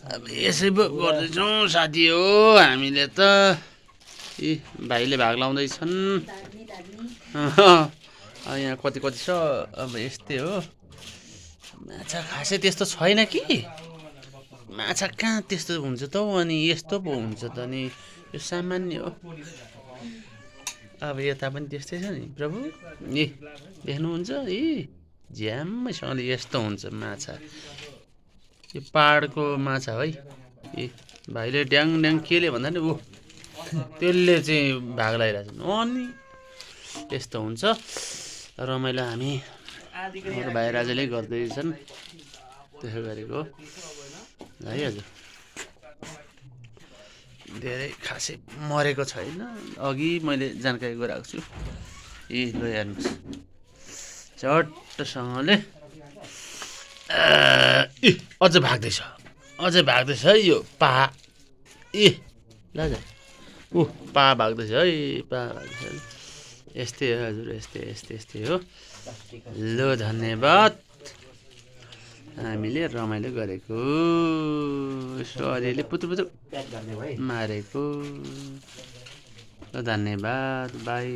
अब यसै पो गर्दैछौँ साथी हो हामीले त। ए भाइले भाग लाउँदैछन्। यहाँ कति कति छ अब यस्तै हो। माछा खासै त्यस्तो छैन कि माछा कहाँ त्यस्तो हुन्छ त हौ अनि यस्तो पो हुन्छ त अनि यो सामान्य हो। अब यता पनि त्यस्तै छ नि प्रभु। ए देख्नुहुन्छ ए झ्याम्मैसँगले यस्तो हुन्छ माछा। यो पाहाडको माछा है। ए भाइले ड्याङ ड्याङ केले भन्दा नि ऊ त्यसले चाहिँ भाग लगाइरहेछ अनि यस्तो हुन्छ रमाइलो। हामी हाम्रो भाइ राजाले गर्दैछन् त्यसो गरेको है हजुर। धेरै खासै मरेको छैन। अघि मैले जानकारी गराएको छु। ए ल हेर्नुहोस् चट्टसँगले ए अझै भाग्दैछ है यो पा। ए ल ऊ पा भाग्दैछ है पा भाग्दैछ। यस्तै हो हजुर यस्तै हो। ल धन्यवाद हामीले रमाइलो गरेको यसो अलिअलि पुतुर पुतुर मारेको। ल धन्यवाद बाई।